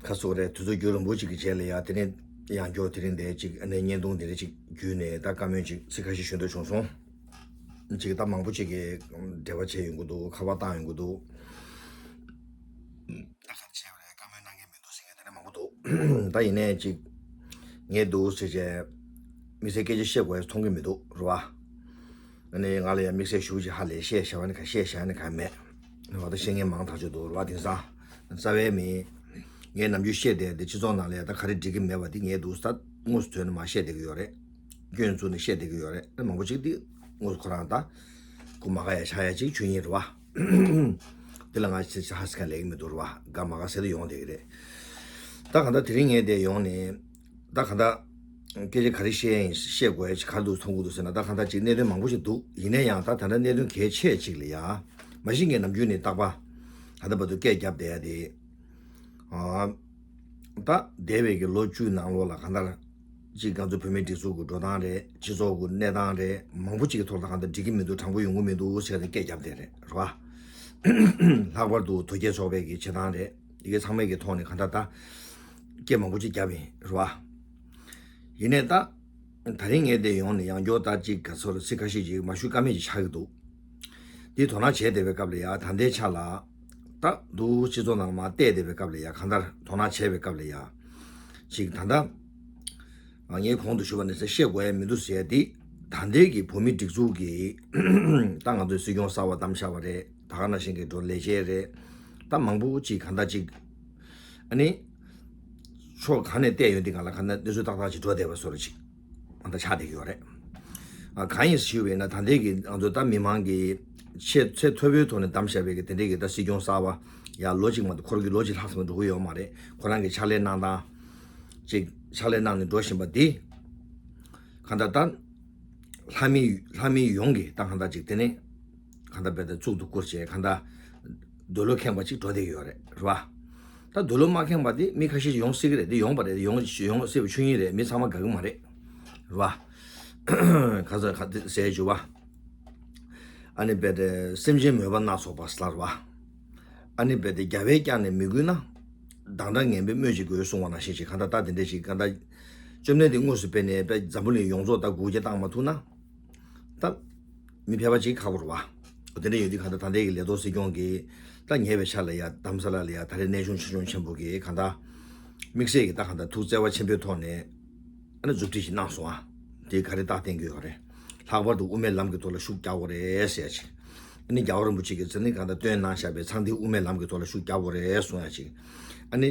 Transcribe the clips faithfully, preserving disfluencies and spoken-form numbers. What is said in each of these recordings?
ཁ་སོགས་རེད། དུས་ཚོད་རྒྱུན་རིང་པོ་ཅིག་གི་རྗེས་ལ་ཡ་དེ་རིང་ཡང་བསྐྱར་དེ་རིང་འདིར་ཅིག་ཨ་ནི་བརྙན་ཐུང་འདི་རིགས་ཅིག་བརྒྱུད་ནས་ད་བཀའ་མོལ་ཅིག་ཚིག་ཁ་ཤས་ཞུ་འདོད་བྱུང་སོང་། ཅིག་ད་མང་པོ་ཅིག་གིས་འབྲེལ་བ་བྱས་ཡོང་གི་འདུག་ཁ་པར་བཏང་ཡོང་གི་འདུག་ད་ག་རེ་བྱས་པ་རེད། བཀའ་མོལ་གནང་མཁན་མི་འདུག་ཟེར་མཁན་དེ་འདྲ་མང་པོ་འདུག་ད་ཡིན་ནའི་ཅིག་ངས་འདུག་ཟེར་བྱས་དམིགས་བསལ་སྐད་ཆ་བཤད་དགོས་ཡ་མཐོང་གི་མི་འདུག་རེད་བ། ཨ་ནི་ང་ལ་ཡང་དམིགས་བསལ་ཞུ་ཅིག་ཧ་ལས་བཤད་བྱ་བ་ནི་ག་བཤད་བྱ་ནི་ག་མེད། ང་ད་བཤད་མཁན་མང་ཐག་ཆོད་འདུག་རེད་བ། དེང་སང་རྩ་བའི་མི་ངས་ནམ་རྒྱུན་བཤད་བསྡད་དེ་སྤྱི་ཚོགས་ནང་ལ་ཡ་ད་ག་རེ་འགྲིག་གི་མེད་པ་དེ་ངས་འདུག་ད་དངོས་སུ་ཐོན་ནས་མར་བཤད་བསྡད་ཀྱི་ཡོད་རེད། སྐྱོན་བཙུགས་ནས་བཤད་བསྡད་ཀྱི་ཡོད་རེད། མང་པོ་ཅིག་དེ་དངོས་སུ་ཁོ་རང་ད་སྐུ་མ་ག་ཡ་ཆགས་ཡ་ཅིག་ཆོས་ཉིད་རེད་བ། དེ་ལ་ང་ཅི་ཧ་སི་ཁ་ལེགས་མི་འདུག་རེད་བ། དགའ་མ་དགའ་ཟེར་དུ་ཡོང་བསྡད་ཀྱི་རེད། ད་གང་ལྟར་དེ་རིང་ངས་དེ་ཡོང་ནས་ད་གང་ལྟར་སྐད་ཆ་ག་རེ་བཤད་ཡིན་བཤད་དགོས་ཡ་ཅིག་ག་རེ་འདུག་མཐོང་གི་འདུག་ཟེར་ན། ད་གང་ལྟར་ཅིག་གནད་དོན་མང་པོ་ཞིག་འདུག་ཡིན་ན་ཡང་ད་ད་ལྟ་གནད་དོན་གལ་ཆེ་ཅིག་ལ་ཡ་མ་གཞི་ངས་ནམ་རྒྱུན་ནས་རྟག་པར་ད་ལྟ་བར་དུ་སྐད་བརྒྱབ་བསྡད་ཡ་དེ། ཨ། ད་འདས་པའི་གི་ལོ་བཅུའི་ནང་ལོགས་ལ་གང་ལྟར་ཅིག་ང་ཚོ་བོད་མིའི་སྒྲིག་འཛུགས་ཀྱི་འགྲོ་སྟངས་རེད། སྤྱི་ཚོགས་ཀྱི་གནས་སྟངས་རེད། མང་པོ་ཅིག་གི་ཐོག་ལ་གང་ལྟར་འགྲིག་གི་མི་འདུག་དྲང་པོ་ཡོང་གི་མི་འདུག་ཟེར་ནས་སྐད་བརྒྱབ་བསྡད་རེད། རེད་བ། ལྷག་པར་དུ་དོལ་རྒྱལ་ཚོགས་པའི་གི་བྱེད་སྟངས་རེད། དེ་གའི་ཚང་མའི་གི་ཐོག་ནས་གང་ལྟར་ད་སྐད་མང་པོ་ཅིག་བརྒྱབ་ཡིན། རེད་བ། ཡིན་ནའི་ད། ད་རིང་ངས་དེ་ཡོང་ནས་ཡང་བསྐྱར་ད་ཅིག་ག་ཚོད་ཚིག་ཁ་ཤས་ཅིག་མ་ཞུ་ཀ་མེད་ཅིག་ཆགས་ཀྱི་འདུག་དེ་དོ་སྣང་བྱས་བསྡད་པའི་སྐབས་ལ་ཡ་ད་ལྟའི་ཆ་ལ། ད་འདུག་སྤྱི་ཚོགས་ནང་མར་བལྟས་བསྡད་པའི་སྐབས་ལ་ཡ་གང་ལྟར་དོ་སྣང་བྱས་པའི་སྐབས་ལ་ཡ། ཅིག་ད་ལྟ། ངས་གོང་དུ་ཞུས་པ་ནང་བཞིན་བཤད་དགོས་ཡ་མི་འདུག་ཟེར་ཡ་དེ། ད་ལྟའི་གི་བོད་མི་སྒྲིག་འཛུགས་ཀྱི་ད་ང་ཚོའི་སྲིད་སྐྱོང་གསར་པ་བདམས་བཞག་པ་རེད། ད་ག་ནང་བཞིན་གྱི་འགྲོ་ལས་བྱེད་རེད། ད་མང་པོ་ཅིག་གང་ལྟར་ཅིག་ཨ་ནི། ཕྱོགས་གང་ནས་བལྟས་ཡོང་དུས་སྒང་ལ་གང་ལྟར་གནས་ཚུལ་ཏག་ཏག་ཅིག་འགྲོ་བསྡད་པ་བཟོ་འདྲ་ཅིག་ཨ་ད་ཆགས་བསྡད་ཀྱི་ཡོད་རེད། ཨ་གང་ཡིན་ཞུས་པ་ཡིན་ན་ད་ལྟའི་གི་ང་ཚོ་ད་མི་མང་གི་ཆེས་ཚད་མཐོ་པོའི་ཐོག་ནས་བདམས་བཞག་པའི་གི་དེ་འདྲའི་གི་ད་སྲིད་སྐྱོང་གསར་པ་ཡ་ལོ་གཅིག་མ་གཏོགས་འཁོར་གི་ལོ་གཅིག་ལྷག་ཙམ་འགྲོ་གི་ཡོད་མ་རེད། ཁོ་རང་གི་ཕྱག་ལས་གནང་སྟངས་ཅིག་ཕྱག་ལས་གནང་ནས་འགྲོ་བཞིན་པ་འདི་གང་ལྟར་ད་ལྷ་མི་ལྷ་མི་ཡོངས་ཀྱི་ད་གང་ལྟར་ཅིག་དེ་ནས། གང་ལྟར་བས་ད་གཙུག་ཏུ་བཀུར་བྱས་གང་ལྟར་འདོད་བློ་ཁེངས་པ་ཅིག་འགྲོ་བསྡད་ཀྱི་ཡོད་རེད། རེད་བ། ད་འདོད་བློ་མ་ཁེངས་པ་དེ་མི་ཁ་ཤས་ཤིག་ཡོང་སྲིད་ཀྱི་རེད། དེ་ཡོང་པ་རེད། ཡོང་ཡོང་སྲིད་པ་ཆོས་ཉིད་རེད། མི་ཚང་མ་དགའ་གི་མ་རེད། རེད་བ། ག་ཚོད་ག་ཚོད་ཟེར་བྱུང་བ། ཨ་ནི་བས་ད་སེམས་ཅན་མོས་པ་སྣ་ཚོགས་པ་ཟེར་ལ་རེད་བ། ཨ་ནི་བས་ད་རྒྱལ་བས་ཀྱང་ནི་མི་གུས་ན། སྡང་དགྲ་ངན་པས་སྨོས་ཅི་དགོས་གསུངས་པ་ནང་བཞིན་ཅིག་གང་ལྟར་ད་དེ་འདྲ་ཞིག་གང་ལྟར། བཅོམ་ལྡན་འདས་དངོས་སུ་ཕེབས་ནས་བས་འཛམ་བུ་གླིང་ཡོངས་རྫོགས་ད་སྒུག་རྒྱ་བཏང་མ་ཐུབ་ན། ད། མི་ཕལ་པ་ཅིག་ཁག་པོ་རེད་བ། དེ་འདྲ་ཡོད་དུས་གང་ལྟར་ད་ལྟའི་གི་ལས་ཐོག་སྲིད་སྐྱོང་གི་ད་ཉེ་བའི་ཆར་ལ་ཡ་རྡ་རམ་ས་ལ་ལ་ཡ་ད་རེས་གནས་ཆུང་ཆེ་ཆུང་ཆེན་པོ་གི་གང་ལྟར་དམིགས་བསལ་གྱི་ད་གང་ལྟར་ཐུགས་བརྩེ་བ་ཆེན་པོའི་ཐོག་ནས་ཨ་ནི་མཛུབ་ཁྲིད་ཅིག་གནང་སོང་ཨ། དེ་ག་རེ་རྟགས་བསྟན་གྱི་ཡོད་རེད། ལྷག་པར་དུ་དབུ་མའི་ལམ་གྱི་ཐོག་ལ་ཤུགས་རྒྱག་དགོས་རེད་ཟེར་ཡ་ཅིག་ཨ་ནི་རྒྱལ་བ་རིན་པོ་ཆེ་གིས་ཟེར་ནི་གང་ལྟར་བཏོན་གནང་བཞག་པའི་ཚང་མདུན་དབུ་མའི་ལམ་གྱི་ཐོག་ལ་ཤུགས་རྒྱག་དགོས་རེད་གསུང་ཡ་ཅིག་ཨ་ནི།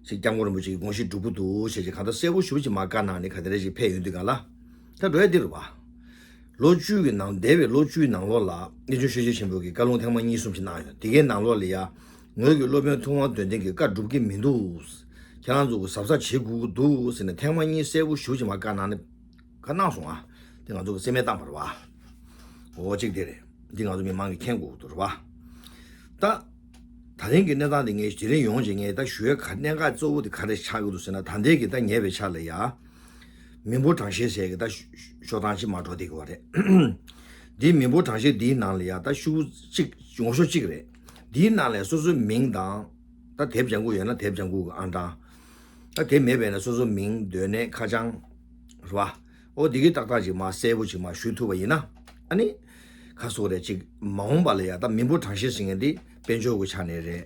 ཅིག་སྐྱབས་མགོན་རིན་པོ་ཆེ་གི་དགོངས་གཞི་སྒྲུབ་ཀྱི་འདུག་ཟེར་ཅིག་གང་ལྟར་གསལ་པོ་ཞེ་པོ་ཅིག་མར་བཀའ་གནང་ནས་ག་དེ་འདྲ་ཞིག་ཕེབས་ཡོང་དུས་གང་ལ། ད་འགྲོ་ཡ་འདི་རེད་བ། ལོ་བཅུ་གི་ནང་འདས་པའི་ལོ་བཅུའི་ནང་ལོགས་ལ་གནས་ཆུང་ཆོས་རྗེ་ཆེན་པོ་གིས་བཀའ་ལུང་ཐེངས་མ་གཉིས་གསུམ་ཞིག་གནང་ཡོད། དེ་གའི་ནང་ལོགས་ལ་ཡ། ངོས་ཀྱི་སློབ་དཔོན་ཐུབ་དབང་དོན་ལྡན་གྱི་བཀའ་སྒྲུབ་ཀྱི་མི་འདུག་ཁྱེད་རང་ཚོ་གི་གཟབ་གཟབ་བྱེད་དགོས་ཀྱི་འདུག་ཟེར་ནས་ཐེངས་མ་གཉིས་གསལ་པོ་ཞེ་པོ་ཅིག་མར་བཀའ་གནང་ནས་བཀའ་གནང་སོང་ཨ། དེ་ང་ཚོ་གི་སེམས་མེད་བཏང་བ་རེད་བ། འོ་གཅིག་དེ་རེད། འདི་ང་ཚོ་མི་མང་གིས་མཁྱེན་དགོས་ཀྱི་འདུག་རེད་བ། ད། ད་རིང་གི་གནས་སྟངས་འདི་ངས་དེ་རིང་ཡོང་བྱས་ངས་ད་ཞུ་ཡ་ག་གནད་འགག་གཙོ་བོ་དེ་ག་རེ་ཆགས་ཀྱི་འདུག་ཟེར་ན། ད་ལྟའི་གི་ད་ཉེ་བའི་ཆར་ལ་ཡ། མི་འབོར་གྲངས་བཤེར་ཟེར་གི་ད་ཤོ་ཤོ་སྟངས་ཅིག་མར་འགྲོ་བསྡད་ཀྱི་ཡོད་རེད། འདིའི་མི་འབོར་གྲངས་བཤེར་འདིའི་ནང་ལ་ཡ་ད་ཤོག་གུ་གཅིག་ངོ་ཤོག་གཅིག་རེད། འདིའི་ནང་ལ་ཡ་སོ་སོའི་མིང་དང་། ད་དེབ་ལྗང་ཁུ་ཡོད་ན་དེབ་ལྗང་ཁུ་གི་ཨང་གྲངས། ད་དེ་མེད་པས་ན་སོ་སོའི་མིང་སྡོད་གནས་ཁ་བྱང་། རེད་བ། ཨོ་འདི་གི་ཏག་ཏག་ཅིག་མར་གསལ་པོ་ཅིག་མར་ཞུ་ཐུབ་པ་ཡིན་ན། ཨ་ནི། ཁ་སོགས་རེད་ཅིག་མ་འོངས་པ་ལ་ཡ་ད་མི་འབོར་གྲངས་བཤེར་ཟེར་མཁན་འདི་དཔལ་འབྱོར་གྱི་ཆ་ནས་རེད།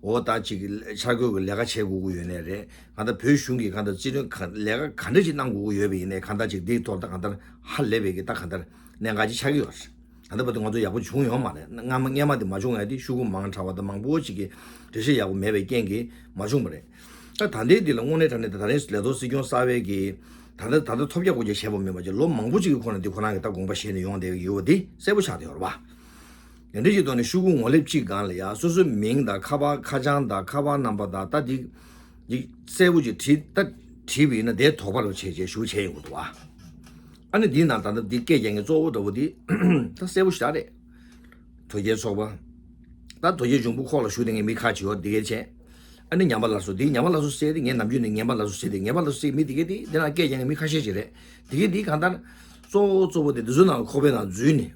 ཨོ་ད་ཅིག་འཆར་འགོད་ཀྱི་ལས་ཀ་བྱེད་དགོས་ཀྱི་ཡོད་ནའི་རེད། གང་ལྟར་བོད་གཞུང་གི་གང་ལྟར་སྤྱི་དོན་ག་ལས་ཀ་ག་འདྲ་ཅིག་གནང་དགོས་ཀྱི་ཡོད་པ་ཡིན་ནའི་གང་ལྟར་ཅིག་འདིའི་ཐོག་ད་གང་ལྟར་ཧ་ལས་པའི་གི་ད་གང་ལྟར་གནད་འགག་ཅིག་ཆགས་ཀྱི་ཡོད་རེད། ད་ལྟ་བར་དུ་ང་ཚོ་ཡག་པོ་བྱུང་ཡོད་མ་རེད། སྔ་མ་སྔོན་མ་དེ་མ་བྱུང་ཡ་དེ་ཤོག་གུ་མང་དྲགས་པ་དང་མང་པོ་ཅིག་གིས་འགྲེལ་བཤད་ཡག་པོ་མེད་པའི་རྐྱེན་གྱིས་མ་བྱུང་བ་རེད། ད་ད་ལྟའི་འདི་ལ་དངོས་གནས་དྲང་གནས་ད་ད་རེས་ལས་ཐོག་སྲིད་སྐྱོང་གསར་པའི་གི་ད་ལྟ་ད་ལྟ་ཐོབ་རྒྱག་དགོས་ཀྱི་བྱས་པ་མིན་པ་ཅིག་ལོ་མང་པོ་ཅིག་གི་ཁོངས་ནས་འདི་ཁོ་རང་གི་ད་དགོངས་པ་བཞེས་ནས་ཡོང་བསྡད་ཀྱི་ཡོད་པ་འདི་གསལ་པོ་ཆགས་བསྡད་ཡོད་རེད་བ། དེ་འདྲ་ཞིག་ཐོག་ནས་ཤོག་གུ་ངོ་ལེབ་གཅིག་སྒང་ལ་ཡ་སོ་སོའི་མིང་དང་ཁ་པར་ཁ་བྱང་དང་ཁ་པར་རྣམ་པ་དང་ད་འདི་འདི་གསལ་པོ་ཅིག་བྲིས་ད་བྲིས་པ་ཡིན་ན་དེ་དོགས་པ་རུ་བྱས་བྱས་ཞུ་བྱས་ཡོང་གི་འདུག་བ། ཨ་ནི་འདིའི་ནང་ད་ལྟ་འདི་སྐད་རྒྱག་མཁན་གཙོ་བོ་འདྲ་བོ་འདི་ད་གསལ་པོ་ཞེ་དྲག་རེད། དོལ་རྒྱལ་ཚོགས་པ། ད་དོལ་རྒྱལ་འབྱུང་པོ་ཁོག་ལ་ཞུགས་བསྡད་མཁན་མི་ཁག་ཅིག་ཡོད་འདི་གས་བྱས། ཨ་ནི་ཉམས་པ་སླར་གསོ་འདི་ཉམས་པ་སླར་གསོ་ཟེར་དེ་ངས་ནམ་རྒྱུན་ནས་ངན་པ་སླར་གསོ་ཟེར་དེ་ངན་པ་སླར་གསོ་ཟེར་མི་འདི་གས་འདི་འདི་ནང་སྐད་རྒྱག་མཁན་མི་ཁ་ཤས་ཅིག་རེད། འདི་གས་འདི་གང་ལྟར་གཙོ་བོ་གཙོ་བོ་དེ་འདི་ཚོའི་ནང་ལ་ཁོག་པའི་ནང་འཛུལ་ནས་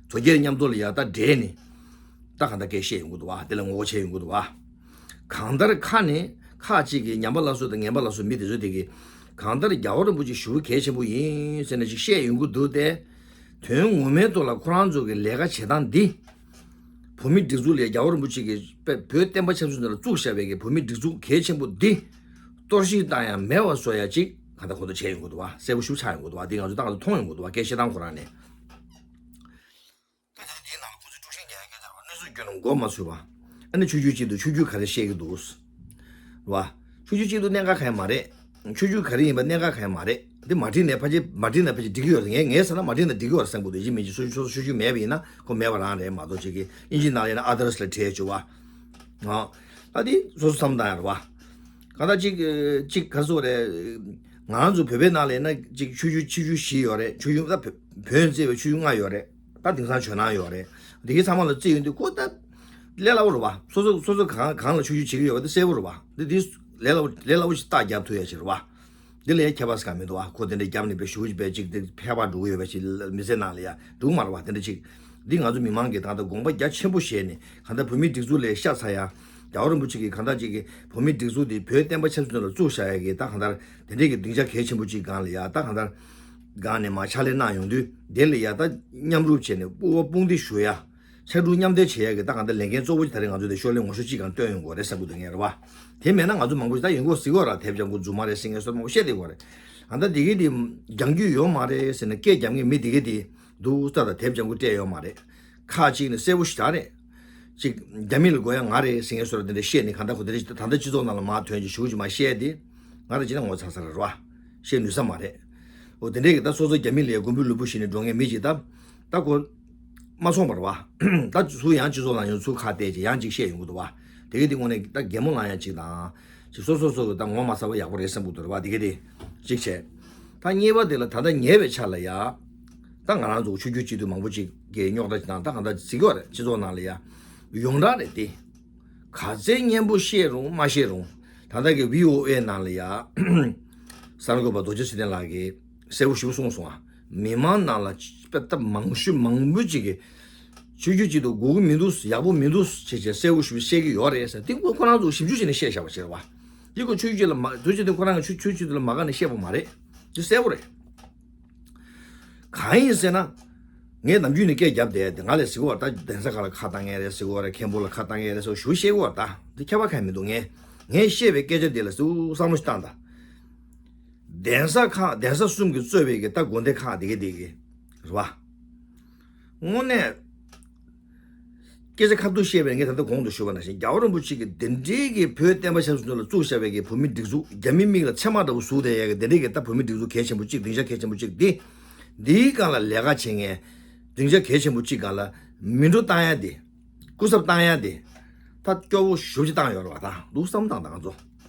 དོལ་རྒྱལ་མཉམ་དུ་ལ་ཡ་ད་འདྲེས་ནས་ད། ད་གང་ལྟར་སྐད་བཤད་ཡོང་གི་འདུག་བ། དེ་ལ་ངོ་རྒོལ་བྱས་ཡོང་གི་འདུག་བ། གང་ལྟར་ཁ་ནས་ཁ་ཅིག་གིས་ཉམས་པ་སླར་གསོ་དང་ངན་པ་སླར་གསོ་མི་དེ་ཚོ་དེ་གིས་གང་ལྟར་རྒྱལ་བ་རིན་པོ་ཆེ་ཞེ་པོ་གལ་ཆེན་པོ་ཡིན་ཟེར་ནས་ཅིག་བཤད་ཡོང་གི་འདུག་སྟེ། དོན་ངོ་མའི་ཐོག་ལ་ཁོ་རང་ཚོ་གི་ལས་ཀ་བྱེད་སྟངས་འདི། བོད་མིའི་སྒྲིག་འཛུགས་ལས་རྒྱལ་བ་རིན་པོ་ཆེ་གིས་བོད་བསྟན་པ་ཆབ་སྲིད་ལ་བཙུགས་བཞག་པའི་གི་བོད་མིའི་སྒྲིག་འཛུགས་གལ་ཆེན་པོ་འདི་གཏོར་བཤིག་བཏང་ཡ་མེད་པ་བཟོ་ཡ་ཅིག་གང་ལྟར་ཁོ་ཚོ་བྱས་ཡོང་གི་འདུག་བ། གསལ་པོ་ཞེ་པོ་ཆགས་ཡོང་གི་འདུག་བ། འདི་ང་ཚོ་ད་གང་ཚོ་མཐོང་ཡོང་གི་འདུག་བ། སྐད་བཤད་སྟངས་ཁོ་རང་ནས། ད་ལྟ་འདིའི་ནང་ལ་ཁོ་ཚོས་དཀྲུག་ཤིང་རྒྱག་ཡ་སྐད་ཆ་རེད་བ། གནས་ཚུལ་བརྒྱུད་ནས་མགོ་མ་ཚོས་པ། ཨ་ནི་ཆོས་བརྒྱུད་གཅིག་ཏུ་ཆོས་བརྒྱུད་ག་རེ་བཤད་ཀྱི་འདུག་རེད་བ། ཆོས་བརྒྱུད་གཅིག་ཏུ་གནད་འགག་གང་ཡང་མ་རེད། ཆོས་བརྒྱུད་ག་རེ་ཡིན་པ་གནད་འགག་གང་ཡང་མ་རེད། འདི་མ་བྲིས་ནས་ཕལ་ཆེར་མ་བྲིས་ན་ཕལ་ཆེར་འགྲིག་གི་ཡོད་རེད། ངས་བསམ་ན་མ་བྲིས་ན་འགྲིག་གི་ཡོད་རེད་བསམ་གི་འདུག་ཡིན་མིན་གྱི་སོ་སོ་ཆོས་བརྒྱུད་མེད་པ་ཡིན་ན་ཁོ་མེད་པ་རང་རེད་མ་གཏོགས། ཅིག་གིས་དབྱིན་ཇིའི་ནང་ལ་ཡིན་ན་others ལ་བྲིས་ཆོག་བ། ཨ། ད་འདི་སོ་སོ་བསམ་བཏང་ཡ་རེད་བ། གང་ལྟར་ཅིག་ཅིག་ག་རེ་ཟེར་དགོས་རེད། ང་རང་ཚོ་བོད་པའི་ནང་ལ་ཡིན་ན་ཅིག་ཆོས་བརྒྱུད་ཆོས་བརྒྱུད་བཞི་ཡོད་རེད། ཆོས་བརྒྱུད་ད་བོད་བོད་བརྩིས་པའི་ཆོས་བརྒྱུད་ལྔ་ཡོད་རེད། ད་དེང་སང་ཇོ་ནང་ཡོད་རེད། འདི་གའི་ཚང་མ་ལ་བརྩི་ཡོང་དུས་ཁོ་ད་ལས་སླ་པོ་རེད་བ། སོ་སོ་སོ་སོ་གང་གང་ལ་ཆོས་བརྒྱུད་བྱེད་ཀྱི་ཡོད་པ་དེ་གསལ་པོ་རེད་བ། འདི་འདི་ལས་སླ་པོ་ལས་སླ་པོ་ཞིག་རྟགས་རྒྱབ་ཐུབ་ཡ་ཞིག་རེད་བ། འདི་ལ་ཡང་ཁྱད་པར་ཟེར་ག་མི་འདུག་བ། ཁོ་དེ་འདྲ་རྒྱབ་ནས་དཔེ་ཞུ་གི་དཔེ་ཅིག་དེ་ཕལ་པ་འགྲོ་གི་ཡོད་པ་ཞིག་མི་ཚེ་ནང་ལ་ཡ་འགྲོ་གི་མ་རེད་བ། དེ་འདྲ་ཅིག་འདི་ང་ཚོ་མི་མང་གིས་ད་ལྟ་དགོངས་པ་རྒྱ་ཆེན་པོ་བཞེས་ནས་གང་ལྟར་བོད་མིའི་སྒྲིག་འཛུགས་ལ་ཤ་ཚ་ཡ། རྒྱལ་བ་རིན་པོ་ཆེ་གིས་གང་ལྟར་ཅིག་གིས་བོད་མིའི་སྒྲིག་འཛུགས་འདི་བོད་བསྟན་པ་ཆབ་སྲིད་ལ་བཙུགས་བཞག་ཡ་གི་ད་གང་ལྟར་དེ་འདྲའི་གི་སྡིངས་ཆ་གལ་ཆེན་པོ་ཅིག་སྒང་ལ་ཡ་ད་གང་ལྟར་སྒང་ནས་མར་ཕྱག་ལས་གནང་ཡོང་དུས་དེ་ལ་ཡ་ད་མཉམ་རུབ་བྱས་ནས་དབུ་བ་དཔུང་འདེགས་ཞུ་ཡ། ཕྱར་གྲུ་མཉམ་འདེགས་བྱེད་ཡ་གི་ད་གང་ལྟར་ལས་འགན་གཙོ་བོ་ཅིག་ད་རེས་ང་ཚོ་དེ་ཤོག་ལྷེ་ངོ་ཤོག་གཅིག་སྒང་སྟོན་ཡོང་དགོས་རེད་བསམ་གི་འདུག་ངས་རེད་བ། དེ་མེད་ན་ང་ཚོ་མང་པོ་ཞིག་ད་ཡོང་གི་ཡོད་སྲིད་གི་ར། དེབ་ལྗང་ཁུ་རྫུན་མ་རེད་ཟེར་མཁན་སོགས་མང་པོ་བཤད་བསྡད་ཡོད་རེད། ཨ་ད་འདི་གི་འདི་རྒྱང་རྒྱུས་ཡོད་མ་རེད་ཟེར་ནས་སྐད་རྒྱབ་མཁན་མི་འདི་གི་འདི་འདུག་ས་ད་དེབ་ལྗང་ཁུ་སྤྲད་ཡོད་མ་རེད། ཁག་ཅིག་ནི་གསལ་པོ་ཞིག་ད་རེད། ཅིག་རྒྱ་མི་ལ་དགོས་ཡ་ང་རེད་ཟེར་མཁན་སོགས་དེ་འདྲ་བཤད་ནས་གང་ལྟར་ཁོ་དེ་འདྲ་ཞིག་ད་ལྟ་སྤྱི་ཚོགས་ནང་ལ་མར་ཐོན་ཅིག་ཞུ་ཅིག་མ་བཤད་དེ། ང་རེད་ཅེ་ན་ངོ་ཚ་ས་རེད་ར། བཤད་ནུས་ས་མ་རེད། འོ་དེ་འདྲས་ཀྱི་ད་སོ་སོ་རྒྱ་མི་ལ་ཡ་མགོ་འབུལ་ལུས་པོ་ཞིག་ནས་འགྲོ་མཁན་མི་ཅིག་ད། ད་ཁོ་མ་སོང་བ་རེད་བ། ད་སུ་ཡང་སྤྱི་ཚོགས་ནང་ཡོང་ཚུར་ཁ་གཏད་ཅིག་ཡང་ཅིག་བཤད་ཡོང་གི་འདུག་བ། དེ་གི་དེ་དངོས་གནས་ད་གད་མོ་ལངས་ཡ་ཅིག་དང་། ཅིག་སོ་སོ་སོ་གི་ད་ངོ་མ་ཚ་བ་ཡག་པོ་རེད་བསམ་གི་འདུག་རེད་བ། དེ་གི་དེ་ཅིག་བྱས། ད་གཉིས་པ་དེ་ལ་ད་ལྟ་ཉེ་བའི་ཆ་ལ་ཡ། ད་ང་རང་ཚོ་ཆོས་བརྒྱུད་སྤྱི་འཐུས་མང་པོ་ཅིག་གི་རྙོག་དྲ་ཅིག་དང་ད་གང་ལྟར་ཟེར་གི་ཡོད་རེད། སྤྱི་ཚོགས་ནང་ལ་ཡ། ཡོངས་གྲགས་རེད་དེ། ག་ཚད་སྙན་པོ་བཤད་རུང་མ་བཤད་རུང་། ད་ལྟ་གི་བྷི་ཨོ་ཨེ་ནང་ལ་ཡ། གསར་འགོད་པ་རྡོ་རྗེ་ཚེ་བརྟན་ལགས་ཀྱིས་གསལ་པོ་ཞེ་པོ་གསུངས་སོང་ཨ། མི་མང་ནང་ལ་དཔེ་ལྟ་མང་ཤོས་མང་པོ་ཅིག་གིས། ཆོས་བརྒྱུད་གཅིག་ཏུ་དགོས་ཀྱི་མི་འདུག་ཡག་པོ་མི་འདུག་ཅེས་བྱས་གསལ་པོ་ཞེ་པོ་བཤད་ཀྱི་ཡོད་རེད་ཟེར། དེ་ཁོ་ཁོ་རང་ཚོ་ཞིབ་འཇུག་བྱས་ནས་བཤད་བཞག་པ་ཅིག་རེད་བ། འདི་ཁོ་ཆོས་བརྒྱུད་ལ་མ་རྡོ་རྗེ་ཚེ་བརྟན་ཁོ་རང་གི་ཆོས་ཆོས་བརྒྱུད་ལ་མ་དགའ་ནས་བཤད་པ་མ་རེད། འདི་གསལ་པོ་རེད། གང་ཡིན་ཟེར་ན། ངས་ནམ་རྒྱུན་ནས་སྐད་རྒྱབ་བསྡད་དེ་ང་ལས་ཟེར་གོ་བ་ད་གདན་ས་ཁག་ལ་ཁ་བཏང་ངེས་རེད་ཟེར་གོ་བ་རེད། མཁན་པོ་ལ་ཁ་བཏང་ངེས་རེད་ཟེར་ཞུ་བཤད་གོ་བ་ད་འདི་ཁྱད་པར་གང་ཡང་མི་འདུག་ངས་ངས་བཤད་པའི་སྐད་ཆ་འདི་ལ་ཟུར་བསམ་བློ་ཞིག་བཏང་དང་། གདན་ས་ཁག་གདན་ས་གསུམ་གྱིས་གཙོས་པའི་གི་ད་དགོན་སྡེ་ཁག་དེ་གི་དེ་གི་རེད་བ། དངོས་གནས། སྐད་ཆ་ཁ་ཐུག་བཤད་པའི་ངས་ད་ལྟ་གོང་དུ་ཞུས་པ་ནང་བཞིན་རྒྱལ་བ་རིན་པོ་ཆེ་གིས་འདི་འདྲའི་གི་བོད་བསྟན་པ་ཆབ་སྲིད་ལ་བཙུགས་བཞག་པའི་གི་བོད་མི་སྒྲིག་འཛུགས་རྒྱ་མི་མིག་ལ་ཚེར་མ་འདྲ་བོ་བཟོས་བསྡད་ཡ་གི་འདི་འདྲའི་གི་ད་བོད་མི་སྒྲིག་འཛུགས་གལ་ཆེན་པོ་གཅིག་སྡིངས་ཆ་གལ་ཆེན་པོ་གཅིག་འདི། འདིའི་སྒང་ལ་ལས་ཀ་བྱེད་མཁན་སྡིངས་ཆ་གལ་ཆེན་པོ་གཅིག་སྒང་ལ་མི་འགྲོ་བཏང་ཡ་འདི། སྐུ་ཚབ་བཏང་ཡ་འདི། ད་སྐྱོ་བོ་ཞེ་པོ་ཅིག་བཏང་ཡོད་རེད་བ། ད་འདུག་བསམ་བཏང་ད་ང་ཚོ་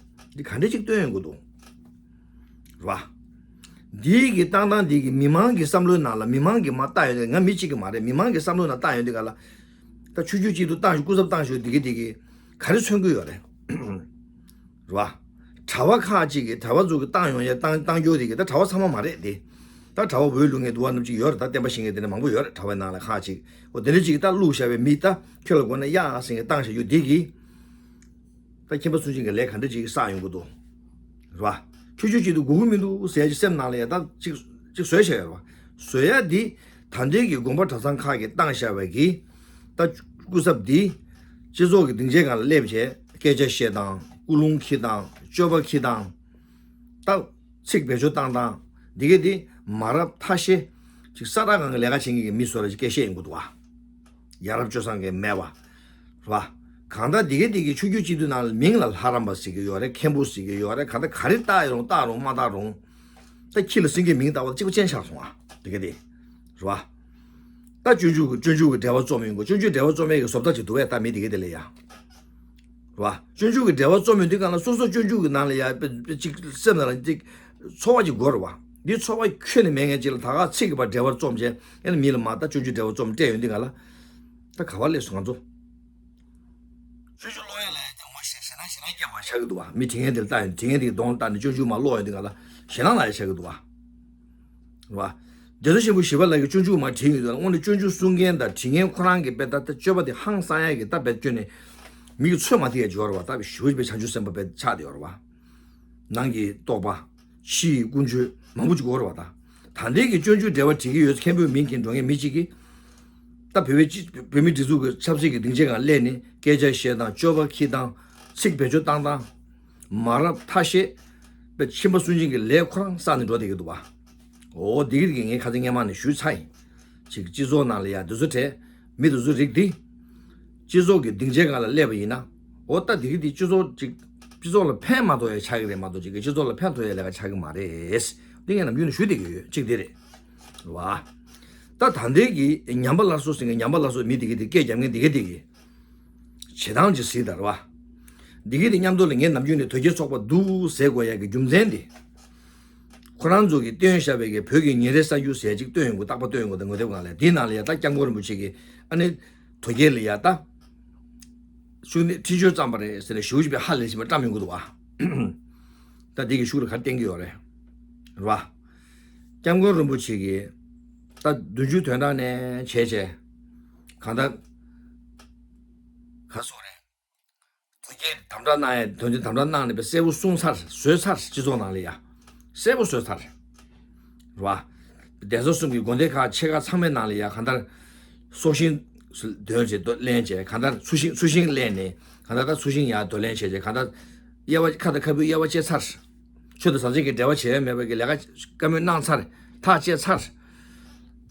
འདི་ག་འདྲ་ཅིག་སྟོན་ཡོང་གི་འདུག་རེད་བ། འདིའི་གི་བཏང་སྟངས་འདི་གི་མི་མང་གི་བསམ་བློའི་ནང་ལ་མི་མང་གིས་མར་བལྟ་ཡོང་དུས་ང་མི་གཅིག་གིས་མ་རེད། མི་མང་གི་བསམ་བློའི་ནང་བལྟ་ཡོང་དུས་ག་ལ། ད་ཆོས་བརྒྱུད་གཅིག་ཏུ་བཏང་ཞུ་སྐུ་ཚབ་བཏང་ཞུ་འདི་གི་འདི་གི་ག་རེ་མཚོན་གི་ཡོད་རེད། རེད་བ། གྲྭ་པ་ཁག་ཅིག་གིས་གྲྭ་པ་ཚོ་གི་བཏང་ཡོང་ཡ་བཏང་བཏང་རྒྱུ་འདི་གི་ད་གྲྭ་པ་ཚང་མ་མ་རེད་དེ། ད་གྲྭ་པ་བོད་ལུང་གི་འདུག་བ་རྣམས་ཅིག་ཡོད་རེད། ད་བསྟན་པ་བཤིག་མཁན་དེ་འདྲ་མང་པོ་ཡོད་རེད། གྲྭ་པའི་ནང་ལ་ཁག་ཅིག་འོ་དེ་འདྲ་ཅིག་གིས་ད་བླུགས་བཞག་པའི་མི་ད་ཁྱོད་ལ་དགོས་ན་ཡ་ཟེར་མཁན་བཏང་བཞག་རྒྱུ་འདི་གི་ད་ཁྱིམ་པ་ཚུན་ཆད་ཀྱི་ལས་ག་འདྲ་ཅིག་བསགས་ཡོང་གི་འདུག་རེད་བ། ཆོས་བརྒྱུད་གཅིག་ཏུ་དགོས་ཀྱི་མི་འདུག་ཟེར་ཡ་ཅིག་སེམས་ནང་ལ་ཡ་ད་ཅིག་ཅིག་བཟོས་བཞག་ཡོད་རེད་བ། བཟོ་ཡ་འདི་ད་ལྟའི་གི་དགོན་པ་གྲྭ་ཚང་ཁག་གིས་བཏང་བཞག་པའི་གི་ད་སྐུ་ཚབ་འདི་སྤྱི་ཚོགས་ཀྱི་སྡིངས་ཆའི་སྒང་ལ་སླེབས་བྱས་སྐད་ཆ་བཤད་སྟངས། ཀུན་སློང་འཁྱེར་སྟངས། སྤྱོད་པ་འཁྱེར་སྟངས། ད་ཚིག་བེད་སྤྱོད་བཏང་སྟངས་འདི་ག་འདི་མ་རབས་ཐ་ཤལ་ཅིག་ས་ཁྲ་སྒང་གི་ལས་ཀ་བྱེད་མཁན་གྱི་མི་ཚོ་ལ་ཅིག་སྐད་བཤད་ཡོང་གི་འདུག་བ། ཡ་རབས་སྤྱོད་བཟང་གི་མེད་པ། རེད་བ། གང་ལྟར་འདི་ག་འདི་གི་ཆོས་བརྒྱུད་སྤྱི་འཐུས་ནང་ལ་མིང་ལ་ལྷ་རམས་པ་ཟེར་གྱི་ཡོད་རེད། མཁན་པོ་ཟེར་གྱི་ཡོད་རེད། གང་ལྟར་ག་རེ་བཏགས་ཡོད་རུང་བཏགས་རུང་མ་བཏགས་རུང་། ད་ཁྱི་ལ་སེང་གེའི་མིང་བཏགས་པ་ལ་གཅིག་པ་ཅན་ཆགས་སོང་ཨ། འདི་ག་འདི། རེད་བ། ད་སྤྱོད་འཇུག་གི་སྤྱོད་འཇུག་གི་འགྲེལ་པ་རྩོམ་ཡོང་གི་སྤྱོད་འཇུག་འགྲེལ་པ་རྩོམ་ཡས་ཀྱི་བཟོ་ལྟ་ཅིག་འདུག་བས་ད་མི་འདི་ག་འདི་ལ་ཡ། རེད་བ། སྤྱོད་འཇུག་གི་འགྲེལ་པ་རྩོམ་ཡོང་དུས་གང་ལ་སོ་སོ་སྤྱོད་འཇུག་གི་ནང་ལ་ཡ་དཔེ་དཔེ་ཅིག་སེམས་ནང་ལ་ཅིག་ཚོར་བ་ཅིག་དགོས་རེད་བ། འདི་ཚོར་བ་ཁྱོན་ནས་མེད་མཁན་ཅིག་ལ་ད་ག་ཚིག་གི་བར་འགྲེལ་པ་རྩོམ་བྱས་ཨེ་ན་མི་ལ་མ་ལྟ་སྤྱོད་འཇུག་འགྲེལ་པ་རྩོམ་སྤྲད་ཡོང་དུས་གང་ལ། ད་ག་བ་སླེབས་སོང་ང་ཚོ། སྤྱོད་འཇུག་ཀློག་ཡ་ལ་ཡ་དེ་ངོ་ཤེས་ཞེད་སྣང་ཞེད་སྣང་སྐྱེ་བ་ཆགས་ཀྱི་འདུག་བ། མི་དྲི་མཁན་དེ་ལ་ལྟ་ཡོང་དྲི་མཁན་དེ་གི་གདོང་ལ་ལྟ་ནས་སྤྱོད་འཇུག་མར་ཀློག་ཡོང་དུས་གང་ལ་ཞེད་སྣང་ལ་ཡ་ཆགས་ཀྱི་འདུག་བ། རེད་བ། རྒྱལ་སྲས་ཆེན་པོ་ཞི་བ་ལྷ་གིས་སྤྱོད་འཇུག་མར་བྲིས་ཡོད་དུས་ལ། དངོས་གནས་སྤྱོད་འཇུག་གསུང་མཁན་དང་བྲིས་མཁན་ཁོ་རང་གི་དཔེ་ད་ལྟ་སྤྱོད་པ་དེ་ཧང་སང་ཡ་གི་ད་དཔེ་སྐྱོན་ནས་མི་གི་ཚོད་མ་ཐིག་ཡ་སྦྱོར་བ་ད་ཞུ་བ་བྱས་བྱང་ཆུབ་སེམས་དཔའ་དཔེ་ཆགས་དེ་ཡོད་རེད་བ། ནང་གི་རྟོགས་པ། ཕྱི་ཡི་ཀུན་སྤྱོད་མང་པོ་ཅིག་ཡོད་རེད་བ། ད་ད་ལྟའི་གི་སྤྱོད་འཇུག་འགྲེལ་པ་བྲིས་ཀྱི་ཡོད་མཁན་པོའི་མིང་གི་འགྲོ་མཁན་མི་གཅིག་གིས། ད་བོད་པའི་སྤྱི་བོད་མིའི་སྒྲིག་འཛུགས་ཀྱི་ཆབ་སྲིད་ཀྱི་སྡིངས་ཆའི་སྒང་སླེབས་ནས་སྐད་ཆ་བཤད་སྟངས། སྤྱོད་པ་འཁྱེར་སྟངས། ཚིག་བེད་སྤྱོད་བཏང་སྟངས། མ་རབས་ཐ་ཤལ་པའི་ཁྱིམ་པ་སུན་འབྱིན་གྱི་ལས་ཁོ་རང་བསགས་ནས་འགྲོ་བསྡད་ཀྱི་འདུག་བ། འོ་འདི་གི་ངས་ཁ་སང་སྔོན་མ་ནས་ཞུས་ཚར་ཡིན། ཅིག་སྤྱི་ཚོགས་ནང་ལ་ཡ་འདི་ཚོ་གྲས་མི་འདི་ཚོ་རིགས་འདི་སྤྱི་ཚོགས་ཀྱི་སྡིངས་ཆའི་སྒང་ལ་སླེབས་པ་ཡིན་ན། འོ་ད་འདི་གི་འདི་སྤྱི་ཚོགས་ཅིག་སྤྱི་ཚོགས་ལ་ཕན་མ་ཐོགས་ཡ་ཆགས་ཀྱི་རེད་མ་གཏོགས་ཅིག་གི་སྤྱི་ཚོགས་ལ་ཕན་ཐོགས་ཡ་ལས་ཀ་ཆགས་ཀྱི་མ་རེད། འདི་ངས་ནམ་རྒྱུན་ནས་ཞུས་བསྡད་ཀྱི་ཡོད། གཅིག་འདི་རེད། རེད་བ། ད་ད་ལྟའི་གི་ཉམས་པ་སླར་གསོ་ཟེར་མཁན་ཉམས་པ་སླར་གསོ་མི་དེ་གི་དེ་སྐད་རྒྱབ་མཁན་དེ་གི་དེ་གི་བྱེད་སྟངས་ཅིག་གཟིགས་དང་རེད་བ། དེ་གི་དེ་མཉམ་དུ་ལ་ངས་ནམ་རྒྱུན་ནས་དོལ་རྒྱལ་ཚོགས་པ་འདུག་ཟེར་དགོས་ཡ་གི་རྒྱུ་མཚན་དེ། ཁོ་རང་ཚོ་གིས་བཏོན་བཞག་པའི་གི་བོད་ཀྱི་ཉིན་རེའི་གསར་འགྱུར་ཟེར་ཅིག་བཏོན་ཡོང་གི། རྟག་པར་བཏོན་ཡོང་གི། ད་ངོ་དེབ་སྒང་ལ་དེའི་ནང་ལ་ཡ་ད་སྐྱབས་མགོན་རིན་པོ་ཆེ་གིས་ཨ་ནི་དོལ་རྒྱལ་ལ་ཡ་ད་ཤུགས་ནས་འཕྲིན་བཅོལ་བརྩམས་པ་རེད་ཟེར་ནས་ཞེ་པོ་ཅིག་ཕར་ལས་ཞིབ་མ་བཀྲམ་ཡོང་གི་འདུག་བ། ད་འདི་གི་ཤུགས་ལ་ག་རེ་བསྟན་གྱི་ཡོད་རེད། རེད་བ། སྐྱབས་མགོན་རིན་པོ་ཆེ་གིས་ད་བདུན་ཅུ་དོན་གྲངས་ནས་བྱས་བྱས་གང་ལྟར་ག་སོགས་རེད། དོལ་རྒྱལ་དམ་དྲག་གནང་ཡ་དོན་ཚན་དམ་དྲག་གནང་ནས་པའི་གསལ་པོ་གསུངས་ཚར། བཟོས་ཚར། སྤྱི་ཚོགས་ནང་ལ་ཡ་གསལ་པོ་བཟོས་ཚར། རེད་བ། གདན་ས་གསུམ་གྱི་དགོན་སྡེ་ཁག་ཆེ་ཁག་ཚང་མའི་ནང་ལ་ཡ་གང་ལྟར་སྲོག་ཤིང་འདོན་བྱས་འདོར་ལེན་བྱས། གང་ལྟར་ཚུལ་ཤིང་ཚུལ་ཤིང་གླས་ནས་གང་ལྟར་ད་ཚུལ་ཤིང་ཡར་འདོར་ལེན་བྱས་བྱས། གང་ལྟར་དབྱེ་བ་ཁ་དང་ཁ་སྤུའི་དབྱེ་བ་བཅད་ཚར། ཆོས་དང་ཟང་ཟིང་གི་འབྲེལ་བ་བྱས་ཡ་མེད་པའི་གི་ལས་ཀ་བཀའ་མོལ་གནང་ཚར། ཐག་བཅད་ཚར།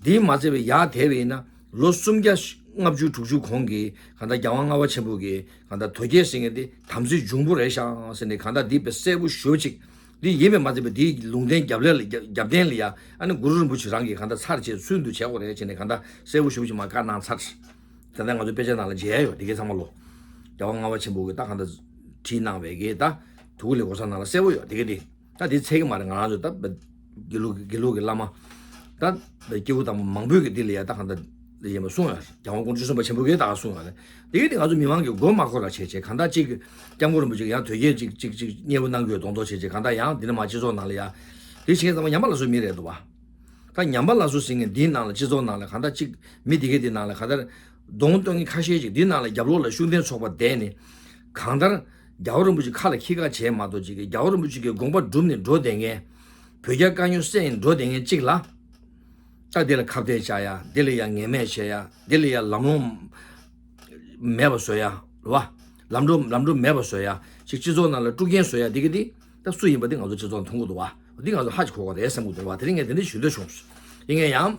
འདིས་མ་ཚད་པའི་ཡར་དེད་པ་ཡིན་ན། ལོ་སུམ་བརྒྱ་ལྔ་བཅུ་དྲུག་ཅུ་གོང་གི་གང་ལྟར་རྒྱལ་དབང་ལྔ་པ་ཆེན་པོ་གི་གང་ལྟར་དོལ་རྒྱལ་ཟེར་མཁན་འདི་དམ་ཚིག་འབྱུང་པོ་རེད་ཤག་ཟེར་ནས། གང་ལྟར་འདི་དཔེ་གསལ་པོ་ཞེ་པོ་ཅིག་འདི་ཡིན་པས་མ་ཚད་པའི་འདིའི་ལུང་བསྟན་རྒྱབ་ལ་རྒྱབ་རྟེན་ལ་ཡ་ཨ་ནི་གུ་རུ་རིན་པོ་ཆེ་རང་གིས་གང་ལྟར་ཚར་བཅད་ཚུལ་འདུ་བྱེད་དགོས་རེད་ཟེར་ནས་གང་ལྟར་གསལ་པོ་ཞེ་པོ་ཅིག་མར་བཀའ་གནང་ཚར། ད་ལྟ་ང་ཚོ་དཔེ་ཆ་ནང་ལ་མཇལ་ཡ་ཡོད། འདི་གའི་ཚང་མ་ལོ། རྒྱལ་དབང་ལྔ་པ་ཆེན་པོ་གིས་ད་གང་ལྟར་བྲིས་གནང་བའི་གི་ད་དུ་གུ་ལས་གོ་ས་ནང་ལ་གསལ་པོ་ཡོད། འདི་གའི་འདི། ད་དེ་ཚད་ཀྱི་མ་རེད། ང་རང་ཚོ་ད་དགེ་ལུགས་དགེ་ལུགས་ཀྱི་བླ་མ་ད་སྐྱེས་བུ་དམ་པ་མང་པོས་ཀྱི་འདི་ལ་ཡ་ད་གང་ལྟར་ཡིན་པ་གསུངས་ཡོད། རྒྱལ་དབང་དཀོན་མཆོག་གསུམ་པ་ཆེན་པོ་གིས་ད་ག་གསུངས་ཡོད་རེད། དེ་གི་དེ་ང་ཚོ་མི་མང་གི་མགོ་མ་འཁོར་བ་བྱས་བྱས་གང་ལྟར་གཅིག་སྐྱབས་མགོན་རིན་པོ་ཆེ་གི་ཡང་དོལ་རྒྱལ་གཅིག་གཅིག་གཅིག་མཉེས་པོ་གནང་གི་ཡོད་མདོག་མདོག་བྱས་བྱས། གང་ལྟར་ཡང་འདི་ནས་མར་སྤྱི་ཚོགས་ནང་ལ་ཡ་དེ་བྱེད་མཁན་ཚང་མ་ཉམས་པ་སླར་གསོའི་མི་རེད་འདུག་བ། ད་ཉམས་པ་སླར་གསོ་ཟེར་མཁན་འདིའི་ནང་ལ་སྤྱི་ཚོགས་ནང་ལ་གང་ལྟར་གཅིག་མི་དེ་གས་དེ་ནང་ལ་གང་ལྟར་གདོང་སྟོན་མཁན་ཁ་ཤས་ཅིག་འདིའི་ནང་ལ་རྒྱབ་ལོགས་ལ་ཤུགས་ལྡན་ཚོགས་པ་བསྡད་ནས་གང་ལྟར་རྒྱལ་བ་རིན་པོ་ཆེ་ཁ་ལ་ཁྱི་ཁ་བྱས་མ་གཏོགས་ཅིག་གི་རྒྱལ་བ་རིན་པོ་ཆེ་གི་དགོངས་པ་བསྒྲུབས་ནས་འགྲོ་བསྡད་མཁན། བོད་རྒྱ་དཀའ་རྙོག་སེལ་ནས་འགྲོ་བསྡད་མཁན་གཅིག་ལ། ད་འདི་ལ་ཁ་གཏད་བཅག་ཡ། འདི་ལ་ཡ་ངན་སྨྲས་བྱེད་ཡ། འདི་ལ་ཡ་ལམ་ལྷོང་མེད་པ་བཟོ་ཡ་རེད་བ། ལམ་འགྲོ་ལམ་འགྲོ་མེད་པ་བཟོ་ཡ། ཅིག་སྤྱི་ཚོགས་ནང་ལ་དཀྲུག་རྐྱེན་བཟོ་ཡ་འདི་གི་འདི་ད་སུ་ཡིན་པ་འདི་ང་ཚོ་སྤྱི་ཚོགས་མཐོང་གི་འདུག་བ། འདི་ང་ཚོ་ཧ་ཅིག་གོ་བ་རེད་བསམ་གི་འདུག་བ། དེ་རིང་ངས་དེ་འདྲ་ཞུ་འདོད་བྱུང་། ཡིན་ངས་ཡང་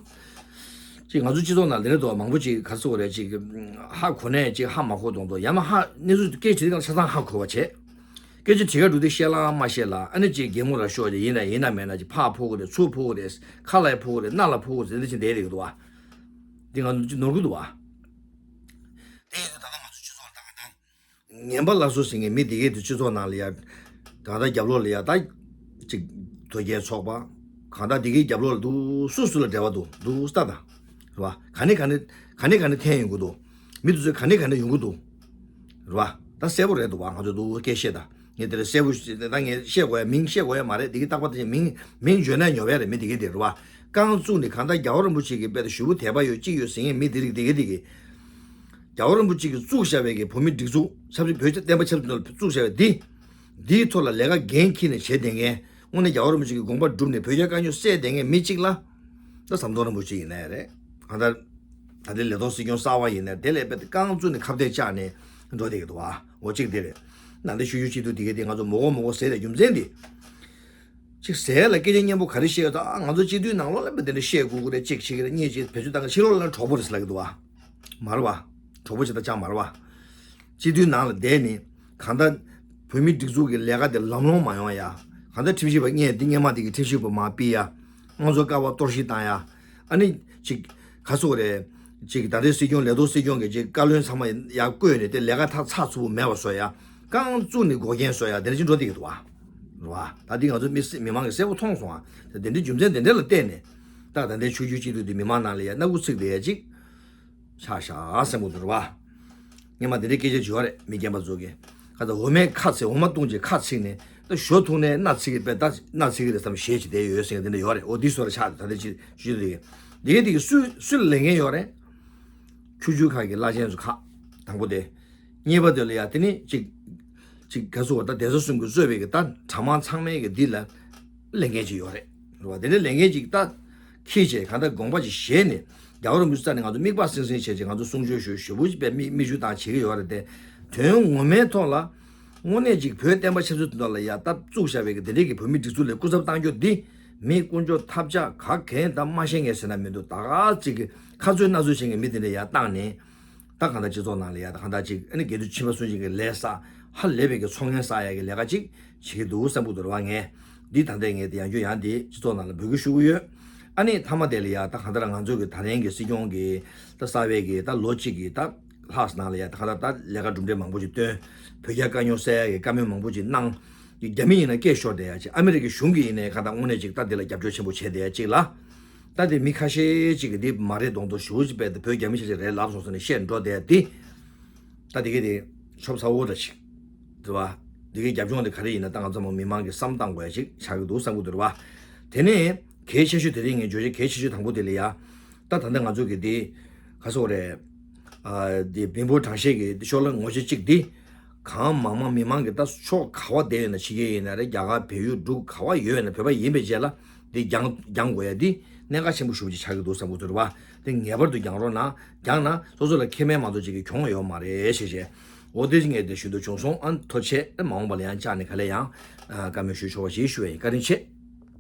ཅིག་ང་ཚོ་སྤྱི་ཚོགས་ནང་ལ་འདི་འདྲ་འདུག་བ། མང་པོ་ཅིག་ག་རེ་ཟེར་དགོས་རེད། ཅིག་ཧ་གོ་ནས་ཅིག་ཧ་མ་གོ་མདོག་མདོག་ཡང་ན་ཧ་གནས་ཚུལ་སྐད་ཆ་དེ་གང་ཆ་ཚང་ཧ་གོ་བ་བྱས། སྐད་ཆ་དྲི་ག་འགྲོ་དུས་བཤད་ལ་མ་བཤད་ལ་ཨ་ནི་ཅིག་གད་མོ་ར་ཤོར་ཏེ་ཡིན་ན་ཡིན་ན་མེད་ན་ཅིག་ཕར་ཕོག་གི་རེད། ཚུར་ཕོག་གི་རེད། ཁ་ལ་ཕོག་གི་རེད། སྣ་ལ་ཕོག་གི་རེད། འདི་ཅིག་བསྡད་རེད་འདུག་བ། འདི་ང་ཚོ་ཅིག་ནོར་གི་འདུག་བ། དེ་ཡིན་དུས་ད་ལྟ་ང་ཚོ་སྤྱི་ཚོགས་ལ་ད་ག་ད་ངན་པ་སླར་གསོ་ཟེར་མཁན་མི་དེ་གས་དེ་སྤྱི་ཚོགས་ནང་ལ་ཡ་ད་ལྟ་རྒྱབ་ལོགས་ལ་ཡ་ད་ཅིག་དོལ་རྒྱལ་ཚོགས་པ་གང་ད་དེ་གའི་རྒྱབ་ལོགས་ལ་འདུག་སུ་སུ་ལ་འབྲེལ་བ་འདུག་འདུག་ལྟ་དང་རེད་བ། ག་ནས་ག་ནས་ག་ནས་ག་ནས་འཐེན་ཡོང་གི་འདུག་མི་དེ་ཚོས་ག་ནས་ག་ནས་ཡོང་གི་འདུག་རེད་བ། ད་གསལ་པོ་རེད་འདུག་བ། ང་ཚོ་འདུག་སྐད་བཤད་ད། ངས་དེ་ལ་གསལ་པོ་ཞིག་ད་ངས་བཤད་དགོས་ཡ་མིང་བཤད་དགོས་ཡ་མ་རེད། དེ་གི་རྟག་པར་དེ་མིང་མིང་བརྗོད་ན་ཉོབ་ཡ་རེད། མི་དེ་གི་དེ་རེད་བ། རྐང་བཙུགས་ནས་གང་ལྟར་རྒྱལ་བ་རིན་པོ་ཆེ་གི་དཔེ་དེ་ཞུ་བོ་དད་པ་ཡོད་ཅིག་ཡོད་ཟེར་མཁན་མི་དེ་རིགས་དེ་གི་དེ་གི་རྒྱལ་བ་རིན་པོ་ཆེ་གིས་བཙུགས་བཞག་པའི་གི་བོད་མི་སྒྲིག་འཛུགས་ཆབ་སྲིད་བོད་རྒྱ་བསྟན་པ་ཆབ་སྲིད་ནང་ལ་བཙུགས་བཞག་པའི་འདི་འདིའི་ཐོག་ལ་ལས་ཀ་འགན་འཁྱེར་ནས་བྱེད་བསྡད་མཁན་དངོས་གནས་རྒྱལ་བ་རིན་པོ་ཆེ་གི་དགོངས་པ་བསྒྲུབས་ནས་བོད་རྒྱ་དཀའ་རྙོག་སེལ་བསྡད་མཁན་མི་གཅིག་ལ་ད་ཟམ་གདོང་རིན་པོ་ཆེ་ཡིན་ནའི་རེད། གང་ལྟར་ད་ལྟའི་ལས་ཐོག་སྲིད་སྐྱོང་གསར་པ་ཡིན་ནའི་དེ་ལས་དཔེ་རྐང་བཙུགས་ནས་ཁ་གཏད་བཅག་ནས་འགྲོ་བསྡད་ཀྱི་འདུག་བ། འོ་གཅིག་དེ་རེད། ནང་དེ་ཤུ་ཤུ་གཅིག་སྡུད་དེ་གས་དེ་ང་ཚོ་མོ་གོ་མོ་གོ་ཟེར་ཡ་རྒྱུ་མཚན་འདི། གཅིག་ཟེར་ལ་སྐད་ཆ་སྙན་པོ་ག་རེ་བཤད་ཡོད་ད། ཨ་ང་ཚོ་སྤྱི་འཐུས་ནང་ལོགས་ལ་དཔེ་དེ་འདྲ་བཤད་དགོས་ཀྱི་རེད། གཅིག་བྱེད་ཀྱི་རེད། གཉིས་བྱེད་བེད་སྤྱོད་བཏང་གི། ཕྱི་ལོགས་ལ་གྲོགས་པོ་རེད་ཟེར་ལབ་ཀྱི་འདུག་བ། མ་རེད་བ། གྲོགས་པོ་བྱེད་ད་ཅང་མ་རེད་བ། སྤྱི་འཐུས་ནང་ལ་བསྡད་ནས་གང་ལྟར་བོད་མིའི་སྒྲིག་འཛུགས་ཀྱི་ལས་ཀ་དེ་ལམ་ལྷོང་མ་ཡོང་ཡ། གང་ལྟར་ཁྲིམས་ཞིབ་པ་སྔོན་འདི་སྔོན་མ་དེ་གི་ཁྲིམས་ཞིབ་པ་མར་ཕུད་ཡ། དམངས་གཙོ་ཀ་བ་གཏོར་བཤིག་བཏང་ཡ། ཨ་ནི་ཅིག་ག་ཚོད་རེད། ཅིག་ད་ལྟའི་སྲིད་སྐྱོང་ལས་ཐོག་སྲིད་སྐྱོང་གི་ཅིག་བཀའ་བློན་ཚང་མ་ཡར་བསྐོས་ནས་དེ་ལས་ཀ་ད་ཚགས་ཚུད་པོ་མེད་པ་བཟོ་ཡ། རྐང་བཙུགས་ནས་འགོག་རྐྱེན་བཟོ་ཡ་དེ་འདྲ་ཅིག་འགྲོ་བསྡད་ཀྱི་འདུག་བ། རེད་བ། ད་འདི་ང་ཚོ་མི་སེ་མི་མང་གིས་གསལ་པོ་མཐོང་སོང་ཨ། དེ་འདྲའི་རྒྱུ་མཚན་དེ་འདྲ་ལ་བརྟེན་ནས་ད་ད་ལྟའི་ཆོས་བརྒྱུད་སྤྱི་འཐུས་དེ་མི་མང་ནང་ལ་ཡ་སྣ་ཁུག་ཚིག་བསྡད་ཡ་ཅིག་ཆགས་ཤག་བསམ་གྱི་འདུག་རེད་བ། སྔོན་མ་དེ་འདྲའི་སྐད་ཆ་བརྗོད་པ་རེད། མི་རྒན་པ་ཚོ་གིས་ཁ་ཚ་འོ་མའི་ཁ་ཚིག་འོ་མ་བཏུང་བྱས་ཁ་ཚིག་ནས་ ད་ཞོ་འཐུང་ནས་སྣ་ཚིག་གི་པས་ད་སྣ་ཚིག་གི་རེད་བསམ་ཞེད་ཅིག་བསྡད་ཡོད་ཟེར་མཁན་དེ་འདྲ་ཡོད་རེད། འོ་འདི་སོ་ར་ཆགས་ད་ལྟ་ཅི་ཞུ་དེ་འདི་ག་དེ་གི་སུ་སུ་ལ་ལས་འགན་ཡོད་རེད། ཆུ་ཆུ་ཁག་གི་བླ་ཆེན་ཚོ་ཁག་དང་པོ་དེ། གཉིས་པ་དེ་ལ་ཡ་དེ་ནི་ཅིག་ཅིག་ག་ཚོད་བ་ད་སྡེ་ཚན་གསུམ་གྱིས་གཙོས་པའི་གི་ད་གྲྭ་མང་ཚང་མའི་གི་འདི་ལ་ལས་འགན་ཅིག་ཡོད་རེད། རེད་བ། དེ་ནི་ལས་འགན་ཅིག་ད་འཁྱེར་བྱས་གང་ལྟར་དགོངས་པ་ཅིག་བཞེས་ནས་རྒྱལ་བ་རིན་པོ་ཆེ་རྩ་ནས་ང་ཚོ་མིག་དཔེ་སྲིང་སྲིང་བྱས་ཅིག་ང་ཚོ་གསུང་ཆོས་ཞུ་ཞུ་བོ་ཅིག་པའི་མིག་མིག་ཆུ་བཏང་བྱེད་ཀྱི་ཡོད་རེད་དེ། དོན་ངོ་མའི་ཐོག་ལ་དངོས་གནས་ཅིག་བོད་བསྟན་པ་ཆབ་སྲིད་དོན་ཐོག་ལ་ཡ་ད་བཙུགས་བཞག་པའི་གི་དེ་འདྲའི་གི་བོད་མི་སྒྲིག་འཛུགས་ལ་སྐུ་ཚབ་བཏང་རྒྱུ་འདི་མི་དཀོན་མཆོག་ཐབས་ཆག་ག་གེ་ད་མ་ཤེས་མཁན་ཟེར་ན་མི་འདུག་ད་ག་ཅིག་གི་ཁ་རྩོད་སྣ་རྩོད་བྱེད་མཁན་མི་དེ་འདྲ་ཡར་བཏང་ནས། ད་གང་ལྟར་སྤྱི་ཚོགས་ནང་ལ་ཡ་ད་གང་ལྟར་ཅིག་ཨ་ནི་དགེ་འདུན་ཁྱིམ་པ་སུ་ཞིག་གི་ལས་བསགས་ཧ་ལས་པའི་གི་ཚོགས་ངན་བསགས་ཡ་གི་ལས་ཀ་ཅིག་བྱེད་ཀྱི་འདུག་བསམ་གི་འདུག་རེད་བ། ངས་འདི་ད་ལྟ་ངས་དེ་ཡང་བསྐྱར་ཡང་འདི་སྤྱི་ཚོགས་ནང་ལ་འབོད་སྐུལ་ཞུ་གི་ཡོད། ཨ་ནི་མཐའ་མ་དེ་ལ་ཡ་ད་གང་ལྟར་ང་ཚོ་གི་ད་རིང་གི་སྲིད་སྐྱོང་གི་ད་གསར་པའི་གི་ད་ལོ་གཅིག་གི་ད་ལྷག་ནང་ལ་ཡ་ད་གང་ལྟར་ད་ལས་ཀ་གྲུབ་འབྲས་མང་པོ་ཅིག་བཏོན། བོད་རྒྱ་དཀའ་རྙོག་སེལ་ཡ་གི་བཀའ་མོལ་མང་པོ་ཅིག་གནང་། རྒྱ་མི་ཡིན་ན་སྐད་ཤོར་བསྡད་ཡ་ཅིག་ཨ་མི་རི་ཀའི་གཞུང་གིས་ཡིན་ནའི་གང་ལྟར་དངོས་གནས་ཅིག་ད་འདི་ལ་རྒྱབ་སྐྱོར་ཆེན་པོ་བྱས་བསྡད་ཡ་ཅིག་ལ། ད་དེ་མི་ཁ་ཤས་ཅིག་གིས་འདི་མ་རེད་མདོག་མདོག་ཞུ་ཅིག་པས་དེ་བོད་རྒྱ་མི་ཆ་ཅིག་རེད་ལབ་སོང་ཟེར་ནས་བཤད་འགྲོ་བསྡད་ཡ་འདི། ད་དེ་གི་དེ་ཆོབ་ཚ་བོ་འདྲ་ཞིག་རེད་བ། དེ་གི་རྒྱབ་ལྗོངས་དེ་ག་རེ་ཡིན་ན་ད་ང་ཚོ་མི་མང་གི་བསམ་བཏང་དགོས་ཡ་ཅིག་ཆགས་ཀྱི་འདུག་བསམ་གི་འདུག་རེད་བ། དེ་ནས་གལ་ཆེ་ཤོས་དེ་རིང་ངས་བརྗོད་བྱ་གལ་ཆེ་ཤོས་དང་པོ་དེ་ལ་ཡ། ད་ད་ལྟ་ང་ཚོ་གི་དེ་ག་སོག་རེད། ཨ་དེ་བེམ་པོ་དྲང་ཤེས་ཀྱི་ཤོག་ལ་ངོ་ཤེས་གཅིག་དེ། གང་མང་མང་མི་མང་གི་ད་ཕྱོགས་ག་བ་བསྡད་ཡོད་ན་ཕྱི་རྒྱལ་ཡིན་ན་རེད། རྒྱ་གར་བལ་ཡུལ་འབྲུག་ག་བ་ཡོད་ན་བོད་པ་ཡིན་པའི་རྗེས་ལ་དེ་སྦྱང་སྦྱང་དགོས་ཡ་དེ་གནད་འགག་ཆེན་པོ་ཞེ་པོ་ཅིག་ཆགས་ཀྱི་འདུག་བསམ་གྱི་འདུག་རེད་བ། དེ་ངེས་པར་དུ་སྦྱང་རོགས་གནང་། སྦྱངས་ན་སོ་སོ་ལ་ཁེ་ཕན་མ་གཏོགས་ཅིག་གི་གྱོང་ཡོད་མ་རེད་ཞེས་བཤད། འོ་དེ་ངས་དེ་ཞུ་འདོད་བྱུང་སོང་། ཨ་ཐུགས་རྗེ་ཆེ། མ་འོངས་པ་ལ་ཡང་བཅར་ནས་ག་ལེ་ཡང་བཀའ་མོལ་ཞུ་ཆོག་པ་ཞེས་ཞུ་བ་ཡིན། བཀའ་དྲིན་ཆེ།